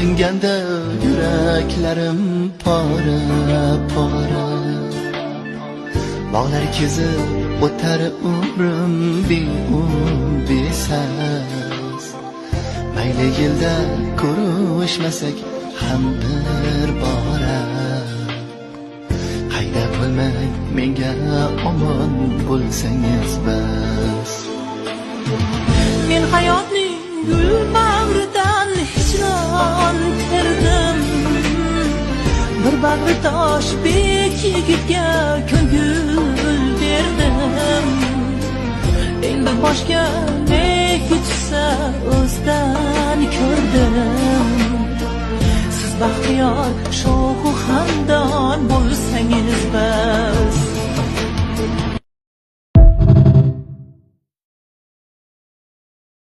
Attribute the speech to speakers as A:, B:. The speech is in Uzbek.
A: Sog'inganda yuraklarim pora pora. Bog'lar kezib o'tar umrim besas. Mayli yilda ko'rishmasak ham bir bora. Qayda bo'lmang menga omon bo'lsangiz bas.
B: Men hayotning gul bag'ridan hijron terdim. Bir bag'ri tosh bek yigitga ko'ngil berdim. Endi boshga ne kechsa